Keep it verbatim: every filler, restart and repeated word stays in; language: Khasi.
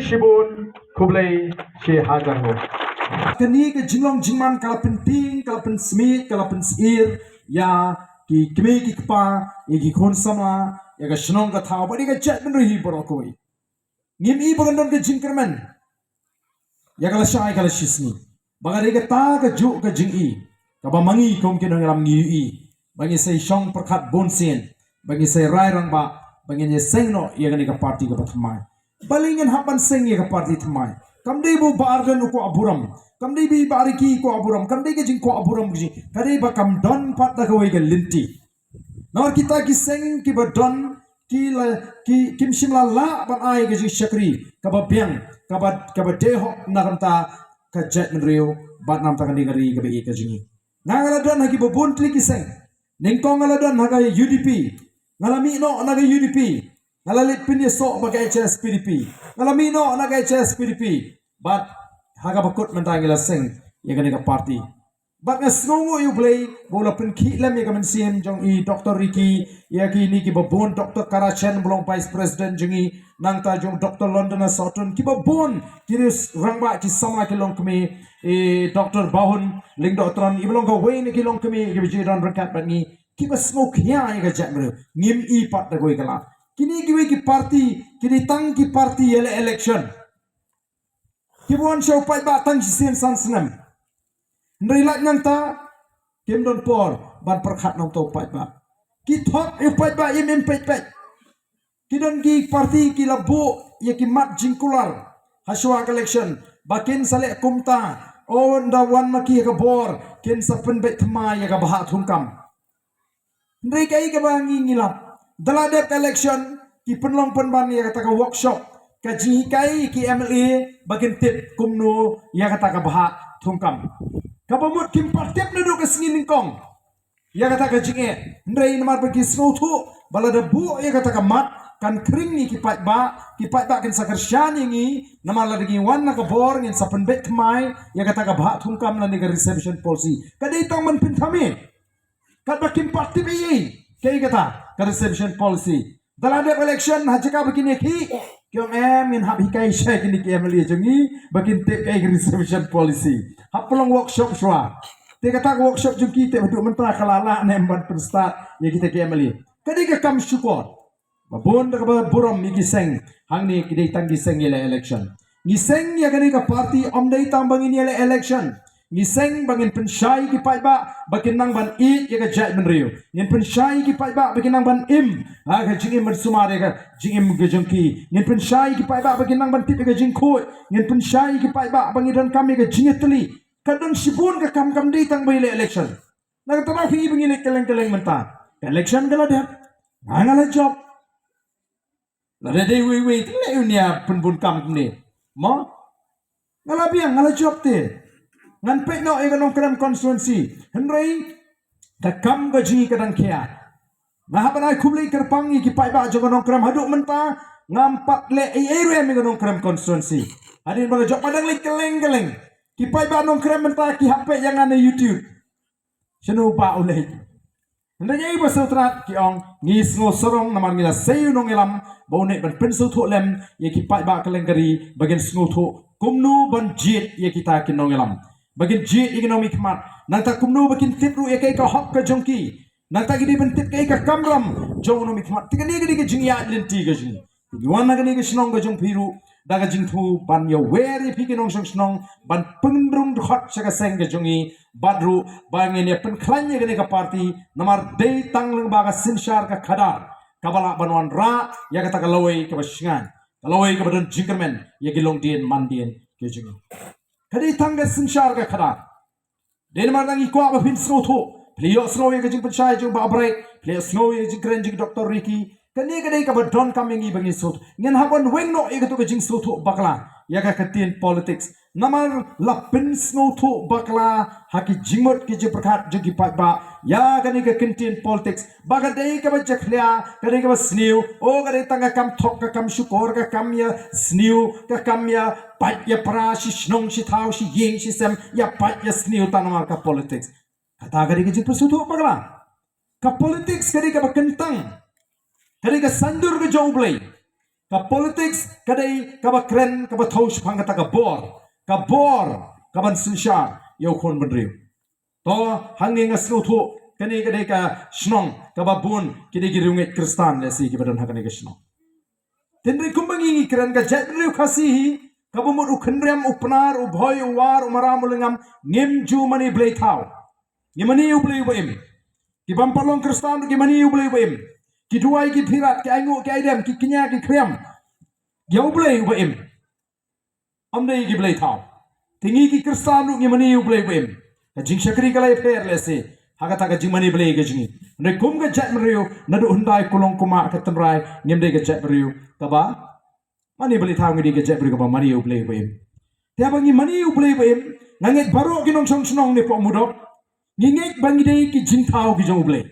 Shibun khublei shihajar nguh. Kane ka jinglong jingman ka la pyntieng, ka la pynsmiej, ka la pynsyier ïa ki kmie ki kpa, ïa ki khun samla, ïa ka shnong ka thaw bad ïa ka jaitbynriew hi baroh kawei. Ngim i ba kan don ka jingkyrmen ïa ka lashai ka lashisngi. Ba ka dei kata kajuh ka jingi kaba ma ngi kum ki nongïalam ngi ïohi ba ngin sa ïashong pyrkhat bunsien, ba ngin sa ïarai rangbah, ba ngin ïaseng noh ïa kane ka party kaba thymmai. Balei ngin hap ban seng ïa ka party thymmai? Kam dei ba u Bah Ardent u kwah burom, kam dei ba i Bah Ricky i kwah burom, kam dei ka jingkwah burom ka jong, ka dei ba kam don pat da kawei ka lynti. Namar kita ki seng kiba don ki la, ki, kim shym la lah ban ai ka jingshakri kaba biang, kaba, kaba dei hok na ka bynta ka jaitbynriew bad na ka bynta kane ka ri kaba ïeit ka jong ngi. Nga, nga la don ha kiba bun tylli ki seng. Nyngkong nga la don ha ka U D P, nga la mih noh na ka U D P, nga la leit pynïasoh bad ka H S P D P, nga la mih noh na ka H S P D P, bad ha kaba kut mynta ngi la seng ïa kane ka party. Bad nga sngewnguh ïa U Blei ba u la pynkhih lem ïa ka mynsiem jong i Doctor Ricky, ïa kine kiba bun, Doctor Karachen ba long Vice President jong ngi, nangta jong Doctor London Asotun, kiba bun ki rangbah ki samla ki longkmie, i Doctor Bahun Lyngdoh Tron iba long kawei na ki longkmie kiba ju don ryngkat bad ngi, kiba sngewkhia ïa ka jaitbynriew. Ngim i pat da kawei ka lad. Kine kiwei ki party ki dei tang ki party ïaleh election. Kiba wan sha u paidbah tang shisien san snem. Hynrei lait nangta kim don por ban pyrkhat na uta u paidbah. Ki thok ïa u paidbah im im peit peit. Ki don ki party ki la buh ïa ki mat jingkular ha shuwa ka election ba kin sa leh kumta, o ynda wan ma ki ha ka bor kin sa pynbeit thymmai ïa ka bhah thungkam. Hynrei kaei kaba ngi ngi lap, da la dep ka election ki pynlong pynban ïa kata ka workshop, ka jinghikai ki M L A ba kin tip kumno ïa kata ka bhah thungkam. Kaba mut kim pat tip naduh ka sngi nyngkong ïa kata ka jingeh. Hynrei namar ba ki sngewthuh ba lada buh ïa kata ka mat kan khring ïa ki paidbah, ki paidbah kin sa kyrshan ïa ngi, namar lada ngi wan na ka bor ngin sa pynbeit thymmai ïa kata ka bhah thungkam lane ka reservation policy. Ka dei tang ban pynthame. Katba kim pat tip ei ei kaei kata ka reservation policy. Da la dep election ha jaka ba kin ïakhih, ki ong em ngin hap hikai sha kine ki M L A jong ngi ba kin tip kaei ka reservation policy. Hap pynlong workshop shuwa. Te kata ka workshop jong ki te haduh mynta ka la lah ne em ban pynstad ïa kita ki M L A. Ka dei ka kam shukor. Ba bun da kaba burom ïa ki seng hangne ki dei tang ki seng ïaleh election. Ngi seng ïa kane ka party ym dei tang ba ngin ïaleh election. Ngi seng ba ngin pynshai ïa ki paidbah ba kin nang ban ïeit ïa ka jaitbynriew. Ngin pynshai ïa ki paidbah ba kin nang ban im ha ka jingim ban sumar ïa ka jingim ka jong ki. Ngin pynshai ïa ki paidbah ba kin nang ban tip ïa ka jingkhuid. Ngin pynshai ïa ki paidbah ba ngi donkam ïa ka jingïatylli. Ka don shibun ka kam, kam dei tang ba ïaleh election. Na kata daw phi i ba ngi leit kylleng kylleng mynta. Ka election ka la dep. Nga nga la jop. Lada dei wei wei te leh ïa u nia pynbun kam kumne. Mo? Nga la biang, nga la jop te. Ngan peit noh ïa ka Nongkrem constituency. Hynrei ka kam ka jong ngi ka dang khia. Nga hap ban ai khublei kyrpang ïa ki paidbah jong ka Nongkrem, haduh mynta ngam pat leh ei ei ruh em ïa ka Nongkrem constituency. Hadien ba nga jop, nga dang leit kylleng kylleng. Ki paidbah Nongkrem mynta ki hap peit ïa nga na YouTube. Shano u Bah u leit? Hynrei ïa i Bah Sutrat ki ong, ngi sngew sarong namar ngi la sei u nongïalam ba un leit ban pynsngewthuh lem ïa ki paidbah kylleng ka ri ba kin sngewthuh kumno ban jied ïa kita ki nongïalam, ba kin jied ïa ki nongmihkhmat, nangta kumno ba kin tip ruh ïa kaei ka hok ka jong ki, nangta ki dei ban tip kaei ka kamram jong u nongmihkhmat. Te kane ka dei ka jingïaid lynti ka jong ngi. Ngi wan na kane ka shnong ka jong phi ruh da ka jingthmu ban ïawer ïa phi ki nongshong shnong ban pynrung dkhot sha ka seng ka jong ngi, bad ruh ba ngin ïa pynkhlaiñ ïa kane ka party, namar dei tang lyngba ka synshar ka khadar kaba lah ban wanrah ïa kata ka lawei kaba shngaiñ, ka lawei kaba don jingkyrmen ïa ki longdien mandien ki jong ngi. Ka dei tang ka synshar ka khadar. Dei namar ngi kwah ba phin sngewthuh, phi la ïohsngew ïa ka jingpynshai jong Bah Bright, phi la ïohsngew ïa ka jingkren jong Doctor Ricky. Kane ka dei kaba donkam ïa ngi ba ngin sngewthuh. Ngin hap ban weng noh ïa katu ka jingsngewthuh bakla ïa ka ktien politics. Namar la pynsngewthuh bakla ha ki jingmut ki jingpyrkhat jong ki paidbah ïa kane ka ktien politics. Ba ka dei kaba jakhlia, ka dei kaba sniew, o ka dei tang ka kam thok, ka kam shukor, ka kam ïa sniew, ka kam ïa pait ïa pra shi shnong shi thaw shi ïing shi sem, ïa pait ïa sniew tang namar ka politics. Kata ka dei ka jingpynsngewthuh bakla. Ka politics ka dei kaba kyntang, ka dei ka saiñdur ka jong U Blei. Ka politics ka dei kaba kren, kaba thew shaphang kata ka bor, ka bor kaban synshar ïa u khun bynriew. To, hangne nga sngewthuh kane ka dei ka shnong kaba bun ki dei ki riewngeit Khristan lehse kiba don ha kane ka shnong. Tynrai kumba ngi ngi kren ka jaitbynriew Khasi hi, kaba mut u Khynriam, u Pnar, u Bhoi, u War, u Maram, u Lyngngam, ngim ju mane blei thaw. Ngi mane ïa u Blei uba im. Ki bym pat long Khristan ruh ki mane ïa u Blei uba im. Ki duwai, ki phirat, ki ainguh, ki aidem, ki kñia, ki khriam ïa u Blei uba im. Ym dei ki blei thaw. Te ngi ki Khristan ruh ngi mane ïa u Blei uba im. Ka jingshakri ka la ïapher lehse ha kata ka jingmane blei ka jong ngi. Hynrei kum ka jaitbynriew naduh hyndai kulong kumah ka tynrai, ngim dei ka jaitbynriew kaba mane blei thaw, ngi dei ka jaitbynriew kaba mane ïa u Blei uba im. Te haba ngi mane ïa u Blei uba im, nga ngeit baroh ki nongshong shnong ne Pohmudok ngi ngeit ba ngi dei ki jingthaw ki jong u Blei.